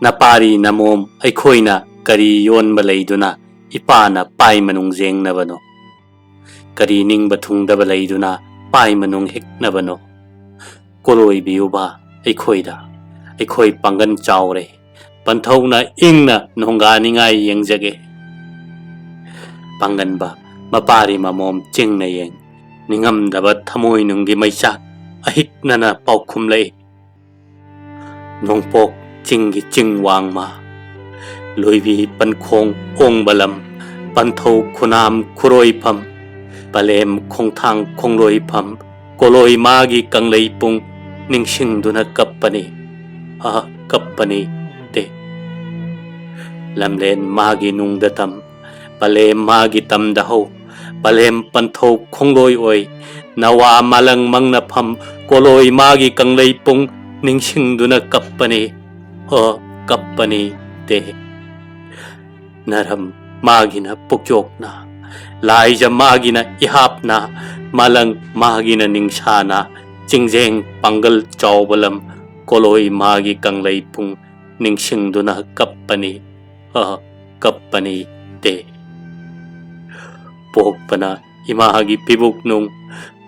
ꯅꯄꯥꯔꯤ ꯅꯃꯣꯝ ꯑꯩꯈꯣꯏꯅ ꯀꯔꯤ ꯌꯣꯟꯕ ꯂꯩꯗꯨꯅ ꯏꯄꯥꯅ ꯄꯥꯏ ꯃꯅꯨꯡ ꯌꯦꯡꯅꯕꯅꯣ? ꯀꯔꯤ ꯅꯤꯡꯕ ꯊꯨꯡꯗꯕ ꯂꯩꯗꯨꯅ ꯄꯥꯏ ꯃꯅꯨꯡ ꯍꯤꯛꯅꯕꯅꯣ? ꯀꯣꯂꯣꯏꯕꯤꯌꯨꯕ ꯑꯩꯈꯣꯏꯗ꯫ ꯑꯩꯈꯣꯏ ꯄꯥꯡꯒꯟ ꯆꯥꯎꯔꯦ꯫ ꯄꯟꯊꯧꯅ ꯏꯪꯅ ꯅꯣꯡꯒꯥꯅꯤꯡꯉꯥꯏ ꯌꯦꯡꯖꯒꯦ꯫ ꯄꯥꯡꯒꯟꯕ ꯃꯄꯥꯔꯤ ꯃꯃꯣꯝ ꯆꯤꯡꯅ ꯌꯦꯡ꯫ ꯅꯤꯡꯉꯝꯗꯕ ꯊꯃꯣꯏꯅꯨꯡꯒꯤ ꯃꯩꯆꯥꯛ ꯑꯍꯤꯛꯅꯅ ꯄꯥꯎꯈꯨꯝꯂꯛꯏ꯫ ꯅꯣꯡꯄꯣꯛ ꯆꯤꯡꯒꯤ ꯆꯤꯡ ꯋꯥꯡꯃ, ꯂꯣꯏꯕꯤ ꯄꯟꯈꯣꯡ ꯑꯣꯡꯕ ꯂꯝ, ꯄꯟꯊꯧ ꯈꯨꯅꯥꯝ ꯈꯨꯔꯣꯏꯐꯝ, ꯄꯂꯦꯝ ꯈꯣꯡꯊꯥꯡ ꯈꯣꯡꯂꯣꯏꯐꯝ, ꯀꯣꯂꯣꯏ ꯃꯥꯒꯤ ꯀꯪꯂꯩꯄꯨꯡ ꯅꯤꯡꯁꯤꯡꯗꯨꯅ ꯀꯞꯄꯅꯤ꯫ ꯑ, ꯀꯞꯄꯅꯤ ꯇꯦ꯫ ꯂꯝꯂꯦꯟ ꯃꯥꯒꯤ ꯅꯨꯡꯗ ꯇꯝ, ꯄꯂꯦꯝ ꯃꯥꯒꯤ ꯇꯝꯗ ꯍꯧ, ꯄꯂꯦꯝ ꯄꯟꯊꯧ ꯈꯣꯡꯂꯣꯏ ꯑꯣꯏ, ꯅꯋꯥ ꯃꯥꯂꯪ ꯃꯪꯅ ꯐꯝ, ꯀꯣꯂꯣꯏ ꯃꯥꯒꯤ ꯀꯪꯂꯩꯄꯨꯡ ꯅꯤꯡꯁꯤꯡꯗꯨꯅ ꯀꯞꯄꯅꯤ꯫ ꯑ, ꯀꯞꯄꯅꯤ ꯇꯦ꯫ ꯅꯔꯝ ꯃꯥꯒꯤꯅ ꯄꯨꯛꯆꯣꯛꯅ, ꯂꯥꯏꯖ ꯃꯥꯒꯤꯅ ꯏꯍꯥꯞꯅ, ꯃꯥꯂꯪ ꯃꯥꯒꯤꯅ ꯅꯤꯡꯁꯥꯅ, ꯆꯤꯡꯖꯦꯡ ꯄꯥꯡꯒꯜ ꯆꯥꯎꯕ ꯂꯝ, ꯀꯣꯂꯣꯏ ꯃꯥꯒꯤ ꯀꯪꯂꯩꯄꯨꯡ ꯅꯤꯡꯁꯤꯡꯗꯨꯅ ꯀꯞꯄꯅꯤ꯫ ꯑ, ꯀꯞꯄꯅꯤ ꯇꯦ꯫ ꯄꯣꯛꯄꯅ ꯏꯃꯥꯒꯤ ꯄꯤꯕꯨꯛꯅꯨꯡ,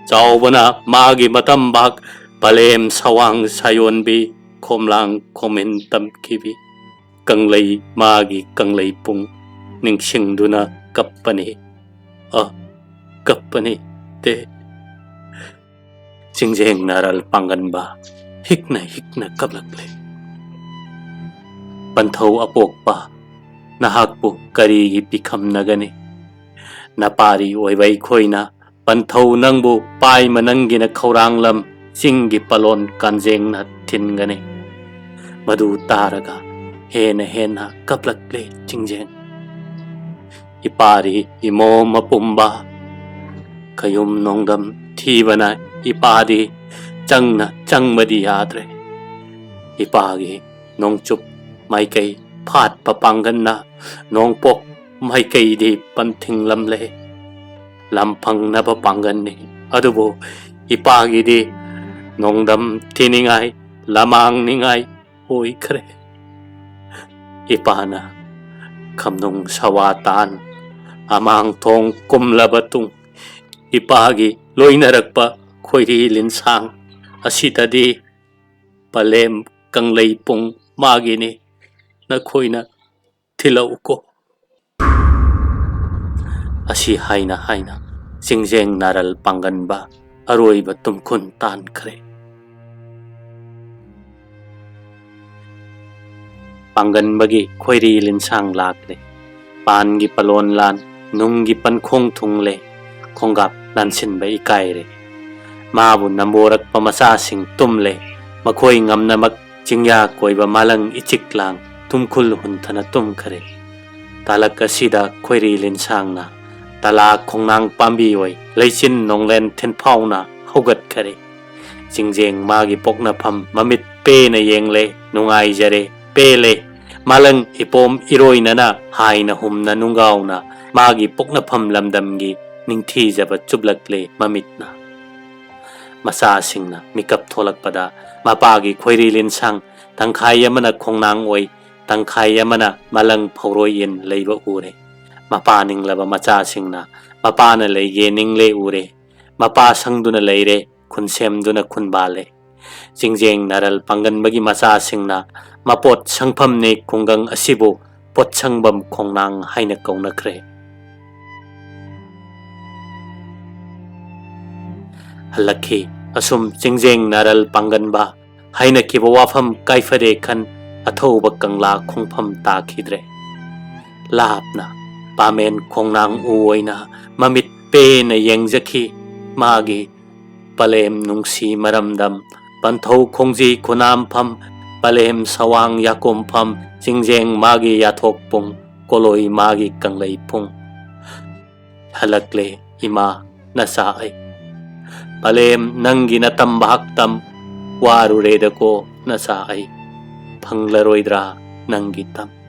ꯆꯥꯎꯕꯅ ꯃꯥꯒꯤ ꯃꯇꯝꯕꯥꯛ, ꯄꯂꯦꯝ ꯁꯋꯥꯡ ꯁꯥꯌꯣꯟꯕꯤ, ꯈꯣꯝꯂꯥꯡ ꯈꯣꯝꯃꯤꯟ ꯇꯝꯈꯤꯕꯤ, ꯀꯪꯂꯩ ꯃꯥꯒꯤ ꯀꯪꯂꯩꯄꯨꯡ ꯅꯤꯡꯁꯤꯡꯗꯨꯅ ꯀꯞꯄꯅꯤ꯫ ꯑ, ꯀꯞꯄꯅꯤ ꯇꯦ꯫ ꯆꯤꯡꯖꯦꯡ ꯅꯥꯔꯜ ꯄꯥꯡꯒꯟꯕ ꯍꯤꯛꯅ ꯍꯤꯛꯅ ꯀꯞꯂꯛꯂꯦ꯫ ꯄꯟꯊꯧ ꯑꯄꯣꯛꯄ, ꯅꯍꯥꯛꯄꯨ ꯀꯔꯤꯒꯤ ꯄꯤꯈꯝꯅꯒꯅꯤ? ꯅꯄꯥꯔꯤ ꯑꯣꯏꯕ ꯑꯩꯈꯣꯏꯅ ꯄꯟꯊꯧ ꯅꯪꯕꯨ ꯄꯥꯏꯃ ꯅꯪꯒꯤꯅ ꯈꯧꯔꯥꯡꯂꯝ ꯆꯤꯡꯒꯤ ꯄꯂꯣꯟ ꯀꯥꯟꯖꯦꯡꯅ ꯊꯤꯟꯒꯅꯤ꯫ ꯃꯗꯨ ꯇꯥꯔꯒ ꯍꯦꯟꯅ ꯍꯦꯟꯅ ꯀꯞꯂꯛꯂꯦ ꯆꯤꯡꯖꯦꯡ꯫ ꯏꯄꯥꯔꯤ ꯏꯃꯣ ꯃꯄꯨꯝꯕ, ꯀꯌꯨꯝ ꯅꯣꯡꯗꯝ ꯊꯤꯕꯅ ꯏꯄꯥꯗꯤ ꯆꯪꯅ ꯆꯪꯕꯗꯤ ꯌꯥꯗ꯭ꯔꯦ꯫ ꯏꯄꯥꯒꯤ ꯅꯣꯡꯆꯨꯞ ꯃꯥꯏꯀꯩ ꯐꯥꯠꯄ ꯄꯥꯡꯒꯟꯅ ꯅꯣꯡꯄꯣꯛ ꯃꯥꯏꯀꯩꯗꯤ ꯄꯟꯊꯤꯡꯂꯝꯂꯦ꯫ ꯂꯝ ꯐꯪꯅꯕ ꯄꯥꯡꯒꯟꯅꯤ꯫ ꯑꯗꯨꯕꯨ ꯏꯄꯥꯒꯤꯗꯤ ꯅꯣꯡꯗꯝ ꯊꯤꯅꯤꯡꯉꯥꯏ, ꯂꯃꯥꯡꯅꯤꯡꯉꯥꯏ ꯑꯣꯏꯈ꯭ꯔꯦ꯫ ꯏꯄꯥꯅ ꯈꯝꯅꯨꯡ ꯁꯋꯥ ꯇꯥꯟ ꯑꯃꯥꯡ ꯊꯣꯡ ꯀꯨꯝꯂꯕ ꯇꯨꯡ ꯏꯄꯥꯒꯤ ꯂꯣꯏꯅꯔꯛꯄ ꯈꯣꯏꯔꯤ ꯂꯤꯟꯁꯥꯡ ꯑꯁꯤꯗꯗꯤ ꯄꯂꯦꯝ ꯀꯪꯂꯩꯄꯨꯡ ꯃꯥꯒꯤꯅꯤ꯫ ꯅꯈꯣꯏꯅ ꯊꯤꯜꯂꯛꯎꯀꯣ꯫ ꯑꯁꯤ ꯍꯥꯏꯅ ꯍꯥꯏꯅ ꯆꯤꯡꯖꯦꯡ ꯅꯥꯔꯜ ꯄꯥꯡꯒꯟꯕ ꯑꯔꯣꯏꯕ ꯇꯨꯝꯈꯨꯟ ꯇꯥꯟꯈ꯭ꯔꯦ꯫ ꯄꯥꯡꯒꯟꯕꯒꯤ ꯈꯣꯏꯔꯤ ꯂꯤꯟꯁꯥꯡ ꯂꯥꯛꯂꯦ꯫ ꯄꯥꯟꯒꯤ ꯄꯂꯣꯟ ꯂꯥꯟ, ꯅꯨꯡꯒꯤ ꯄꯟꯈꯣꯡ ꯊꯨꯡꯂꯦ꯫ ꯈꯣꯡꯒꯥꯞ ꯂꯥꯟꯁꯤꯟꯕ ꯏꯀꯥꯏꯔꯦ꯫ ꯃꯥꯕꯨ ꯅꯝꯕꯣꯔꯛꯄ ꯃꯆꯥꯁꯤꯡ ꯇꯨꯝꯂꯦ꯫ ꯃꯈꯣꯏ ꯉꯝꯅꯃꯛ ꯆꯤꯡꯌꯥ ꯀꯣꯏꯕ ꯃꯥꯂꯪ ꯏꯆꯤꯛ ꯂꯥꯡ ꯇꯨꯝꯈꯨꯜ ꯍꯨꯟꯊꯅ ꯇꯨꯝꯈꯔꯦ꯫ ꯇꯥꯂꯛ ꯑꯁꯤꯗ ꯈꯣꯏꯔꯤ ꯂꯤꯟꯁꯥꯡꯅ ꯇꯂꯥ ꯈꯣꯡꯅꯥꯡ ꯄꯥꯝꯕꯤ ꯑꯣꯏ ꯂꯩꯆꯤꯟ ꯅꯣꯡꯂꯦꯟ ꯊꯤꯟꯐꯥꯎꯅ ꯍꯧꯒꯠꯈꯔꯦ꯫ ꯆꯤꯡꯖꯦꯡ ꯃꯥꯒꯤ ꯄꯣꯛꯅꯐꯝ ꯃꯃꯤꯠ ꯄꯦꯅ ꯌꯦꯡꯂꯦ, ꯅꯨꯡꯉꯥꯏꯖꯔꯦ, ꯄꯦꯜꯂꯦ꯫ ꯃꯥꯂꯪ ꯏꯄꯣꯝ ꯏꯔꯣꯏꯅꯅ ꯍꯥꯏꯅ ꯍꯨꯝꯅ ꯅꯨꯡꯒꯥꯎꯅ ꯃꯥꯒꯤ ꯄꯣꯛꯅꯐꯝ ꯂꯝꯗꯝꯒꯤ ꯅꯤꯡꯊꯤꯖꯕ ꯆꯨꯞꯂꯛꯂꯦ ꯃꯃꯤꯠꯅ꯫ ꯃꯆꯥꯁꯤꯡꯅ ꯃꯤꯀꯞ ꯊꯣꯛꯂꯛꯄꯗ ꯃꯄꯥꯒꯤ ꯈꯣꯏꯔꯤ ꯂꯤꯟꯁꯥꯡ ꯇꯪꯈꯥꯏ ꯑꯃꯅ ꯈꯣꯡꯅꯥꯡ ꯑꯣꯏ, ꯇꯪꯈꯥꯏ ꯑꯃꯅ ꯃꯥꯂꯪ ꯐꯧꯔꯣꯏ ꯏꯟ ꯂꯩꯕ ꯎꯔꯦ꯫ ꯃꯄꯥ ꯅꯤꯡꯂꯕ ꯃꯆꯥꯁꯤꯡꯅ ꯃꯄꯥꯅ ꯂꯩꯒꯦ ꯅꯤꯡꯂꯦ ꯎꯔꯦ꯫ ꯃꯄꯥ ꯁꯪꯗꯨꯅ ꯂꯩꯔꯦ, ꯈꯨꯟꯁꯦꯝꯗꯨꯅ ꯈꯨꯟꯕꯥꯜꯂꯦ꯫ ꯆꯤꯡꯖꯦꯡ ꯅꯥꯔꯜ ꯄꯥꯡꯒꯟꯕꯒꯤ ꯃꯆꯥꯁꯤꯡꯅ ꯃꯄꯣꯠ ꯁꯪꯐꯝꯅꯤ ꯈꯨꯡꯒꯪ ꯑꯁꯤꯕꯨ ꯄꯣꯠꯁꯪꯕꯝ ꯈꯣꯡꯅꯥꯡ ꯍꯥꯏꯅ ꯀꯧꯅꯈ꯭ꯔꯦ꯫ ꯍꯜꯂꯛꯈꯤ꯫ ꯑꯁꯨꯝ ꯆꯤꯡꯖꯦꯡ ꯅꯥꯔꯜ ꯄꯥꯡꯒꯟꯕ ꯍꯥꯏꯅꯈꯤꯕ ꯋꯥꯐꯝ ꯀꯥꯏꯐꯔꯦ ꯈꯟ ꯑꯊꯧꯕ ꯀꯪꯂꯥ ꯈꯣꯡꯐꯝ ꯇꯥꯈꯤꯗ꯭ꯔꯦ꯫ ꯂꯥꯞꯅ ꯄꯥꯃꯦꯟ ꯈꯣꯡꯅꯥꯡ ꯎ ꯑꯣꯏꯅ ꯃꯃꯤꯠ ꯄꯦꯅ ꯌꯦꯡꯖꯈꯤ꯫ ꯃꯥꯒꯤ ꯄꯂꯦꯝ ꯅꯨꯡꯁꯤ ꯃꯔꯝꯗꯝ, ꯄꯟꯊꯧ ꯈꯣꯡꯖꯤ ꯈꯨꯅꯥꯝꯐꯝ, ꯄꯂꯦꯝ ꯁꯋꯥꯡ ꯌꯥꯀꯣꯝꯐꯝ, ꯆꯤꯡꯖꯦꯡ ꯃꯥꯒꯤ ꯌꯥꯊꯣꯛꯄꯨꯡ, ꯀꯣꯂꯣꯏ ꯃꯥꯒꯤ ꯀꯪꯂꯩ ꯄꯨꯡ꯫ ꯍꯜꯂꯛꯂꯦ ꯏꯃꯥ ꯅꯆꯥ ꯑꯩ꯫ ꯄꯂꯦꯝ ꯅꯪꯒꯤ ꯅꯇꯝ ꯚꯥꯛꯇꯝ, ꯋꯥꯔꯨꯔꯦꯗꯀꯣ ꯅꯆꯥ ꯑꯩ꯫ ꯐꯪꯂꯔꯣꯏꯗ꯭ꯔꯥ ꯅꯪꯒꯤ ꯇꯝ?